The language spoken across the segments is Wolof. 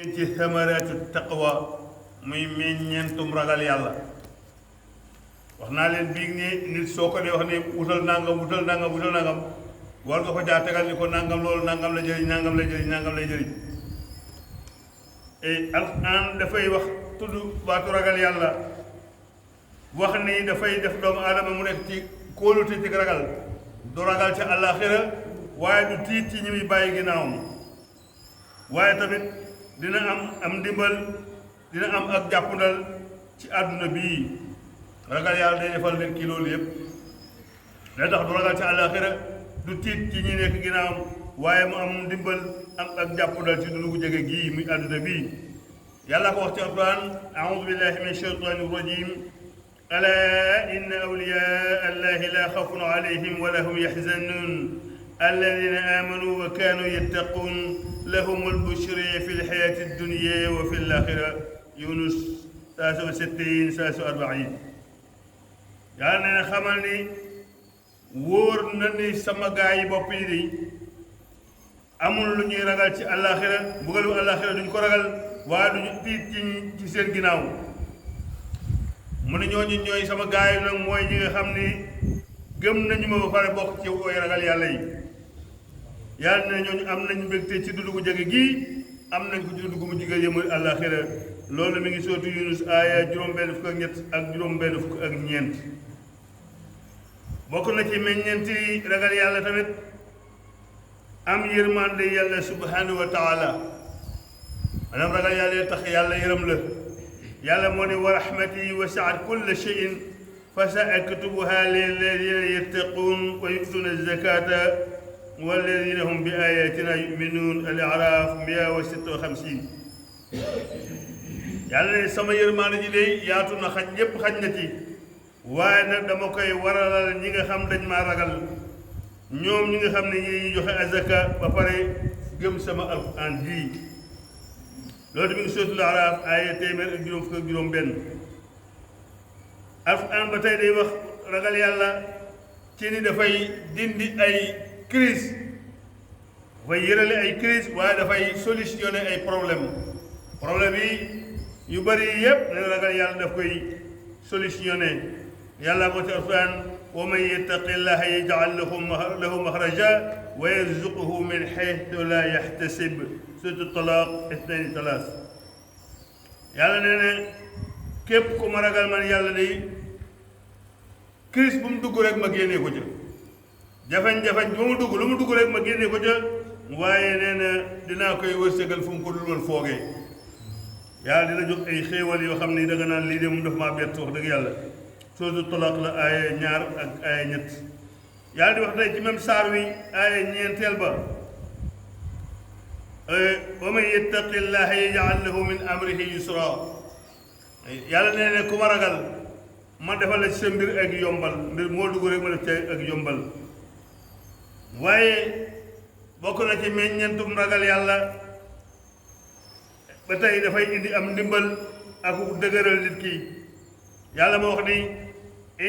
ci samaratu taqwa muy meññeentum ragal yàlla wax naa leen biig ni nit soo ko dee wax ne wutal nangam war nga ko jaa tegal ni ko nangam loolu nangam la jëriñ nangam lay jëriñ alxuraan dafay wax tudd baatu ragal yàlla wax ni dafay def doomu aadama mu nekk ci kóolute ci ragal du ragal ci àllaaxira waaye du tiit ci ñi muy bàyyi ginnaawam waaye tamit dina am ndimbal dina am ak jàppandal ci àdduna bii ragal yàlla day defal nit ki loolu yëpp day tax du ragal ci àllaaxira du tiit ci ñi nekk ginnaawam waaye mu am ndimbal am ak jàppandal ci dundu gu jege gii muy àdduna bii yàlla ko wax ci alquran a'uudu billahi min shaytaani rajim alaa inna awliyaa allahi laa xawfun alayhim wa lahum yaxzanuun alladina aamanu wa kaanu yattaquun lahumul bushra fi lxayaati dunya wa fi laaxira Yunus 63 40 yàlla nee na xamal ni wóor na ni sama gaa yi bopp yi di amul lu ñuy ragal ci àllaaxira mbugalu àllaaxira duñ ko ragal waaye duñu tiit ci seen ginnaaw mu ne ñooñu ñooy sama gaa yi nag mooy ñi nga xam ni gëm nañu ma ba pare bokk ci woy ragal yàlla yi yàlla ne ñooñu am nañu mbégte ci dundu gu jege gii am nañ ko ci dundu gu mu jege yëmul àllaaxira loolu mi ngi sootu Yunus aaya juróom-benn fukk ak ñett ak juróom-benn fukk ak ñeent bokk na ci meññeenti ragal yàlla tamit am yërmande yàlla subhanahu wa taala maanaam ragal yàlla tax yàlla yërëm la yàlla moo ne wa rahmati wasi'at kulla shay'in fa sa aktubuha lilladina yattaquun wa yu'tuuna zakata walladina hum bi ayatina yuminuun al-A'raaf 156 yàlla ne sama yërmande ji day yaatu na xaj ñépp xaj na ci waaye nag dama koy waralal ñi nga xam dañ maa ragal ñoom ñi nga xam ne ñi joxe azaka ba pare gëm sama alquran bii loolu mi ngi suratul A'raaf aaya téeméer ak juróom fukk ak juróom benn alquran ba tey day wax ragal yàlla ci ni dafay dindi ay crise dafay yërale ay crise waaye dafay solutionner ay problème yi yu bari yépp ne ragal yàlla daf koy solutionner yàlla moo ci alquran wa man yattaqi llaha yaj'al lahu maxraja wa yarzuqhu min haythu la yahtasib surtout Talaaq 2 yàlla nee na képp ku ma ragal man yàlla day crise bu mu dugg rek ma génnee ko ca jafañ-jafañ bu mu dugg lu mu dugg rek ma génnee ko ca waaye nee na dinaa koy wërsëgal fu mu ko dul woon foogee yàlla dina jox ay xéewal yoo xam ne da nga naan lii de mu def maa bett wax dëgg yàlla surtout Talaaq la aaya 2 ak aaya 3 yàlla di wax tey ci même saar wi aaya 9 ba wa man yattaqi llaha yaj'al lahu min amrihi yusra yàlla nee na ku ma ragal ma defal la ci sa mbir ak yombal mbir moo dugg rek ma def ci ak yombal waaye bokk na ci meññentum ragal yàlla ba tey dafay indi am ndimbal ak dëgëral nit ki yàlla moo wax ni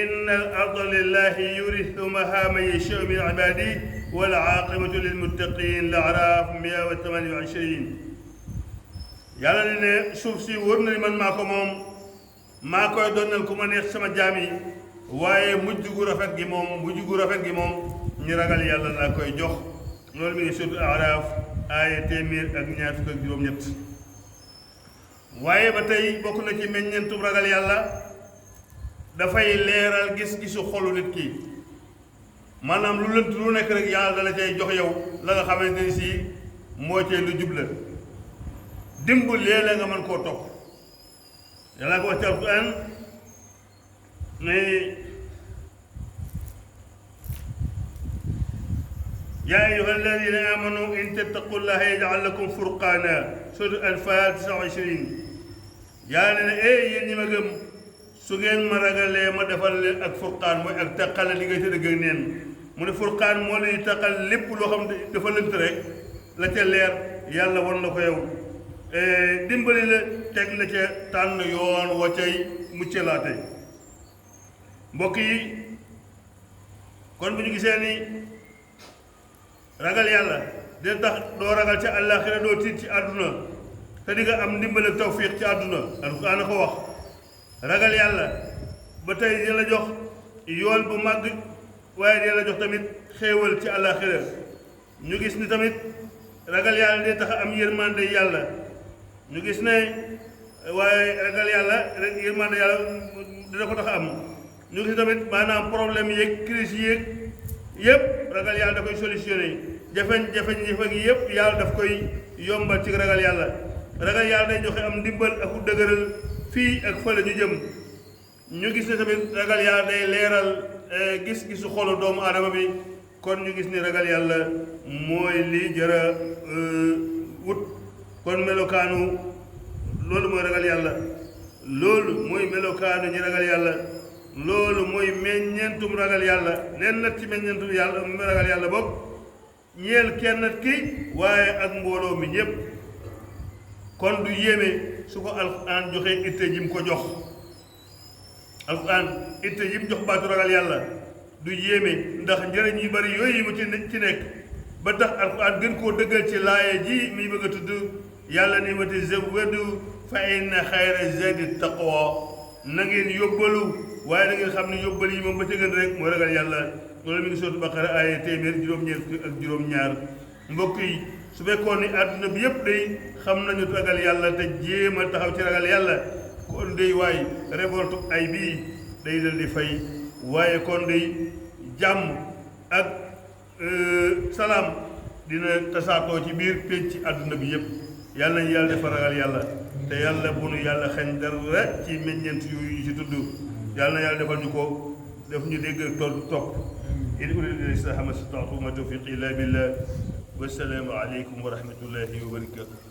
inna al arda lillahi yurithuha man yashaa'u min ibaadihi wal aaqibatu lil muttaqiin al-A'raaf 128 yàlla ne suuf si wóor na ni man maa ko moom maa koy doonal ku ma neex sama jaam yi waaye mujj gu rafet gi moom ñi ragal yàlla laa koy jox loolu mi ngi suutu A'raaf aaya téeméer ak ñaar fukk ak juróom-ñett waaye ba tey bokk na ci meññeentu ragal yàlla dafay leeral gis-gisu xolu nit ki maanaam lu lënt lu nekk rek yàlla dala cay jox yow la nga xamante ni si moo cay lu jubla dimb léeg-léeg nga mën koo topp yàlla ko wax ci alquran ne yaa ayyuha alladina amanu in tattaqullaha yaj'al lakum furqaana surat Anfaal 29 yàlla ne yéen ñi ma gëm su ngeen ma ragalee ma defal leen ak furqaan mooy ak taqale diggante dëgg ak neen mu ne furqaan moo lay taqal lépp loo xam ne dafa lënt rek la ca leer yàlla wan la ko yow dimbali la teg la ca tànn yoon wa cay muccalaate mbokk yi kon bu ñu gisee ni ragal yàlla dina tax doo ragal ca àllaaxira doo tiit ci àdduna te di nga am ndimbal ak tawfiq ci àdduna alquran a ko wax ragal yàlla ba tey dina la jox yool bu màgg waaye dina la jox tamit xéewal ci àllaaxira ñu gis ni tamit ragal yàlla day tax am yërmande yàlla ñu gis ne waaye ragal yàlla rek yërmande yàlla dina ko tax am ñu gis tamit maanaam problème yeeg crise yeeg yëpp ragal yàlla da koy solutionné jafe-jafe gi yëpp yàlla daf koy yombal ci ragal yàlla day joxe am ndimbal ak u dëgëral fii ak fële ñu jëm ñu gis ne tamit ragal yàlla day leeral gis-gisu xolu doomu aadama bi kon ñu gis ni ragal yàlla mooy lii jëra wut kon melokaanu loolu mooy ragal yàlla loolu mooy melokaanu ñi ragal yàlla loolu mooy meññeentum ragal yàlla leen nag ci meññeentum yàlla ragal yàlla boog ñeel kenn ki waaye ak mbooloo mi ñépp kon du yéeme su ko alxuraan joxe itte jim ko jox alxuraan itte jim jox baatu ragal yàlla du yéeme ndax njëriñ yu bari yooyu mu ci nekk ba tax alxuraan gën koo dëggal ci laaya ji mi bëgg a tudd yàlla ni wati zawwadu fa inna xayra zadi taqwa na ngeen yóbbalu waaye na ngeen xam ne yóbbal yi moom ba ca gën rek mooy ragal yàlla loolu mi ngi sootu Baqara aaya téeméer juróom-ñeent ak juróom-ñaar mbokk yi su fekkoon ni àdduna bi yëpp day xam nañu ragal yàlla te jéem a taxaw ci ragal yàlla kon day waay révolte ay bii day dal di fay waaye kon day jàmm ak salaam dina tasaatoo ci biir pénc ci àdduna bi yëpp yàlla nañu yàlla dafa ragal yàlla te yàlla bu nu yàlla xañ dara ci meññeent yu ci tudd yàlla na yàlla defal ñu ko def ñu dégg ak topp in uriidu illal islaaha ma stata'tu wa ma tawfiiqi illaa billah wassalaamu aleykum wa rahmatullahi wa barakatuh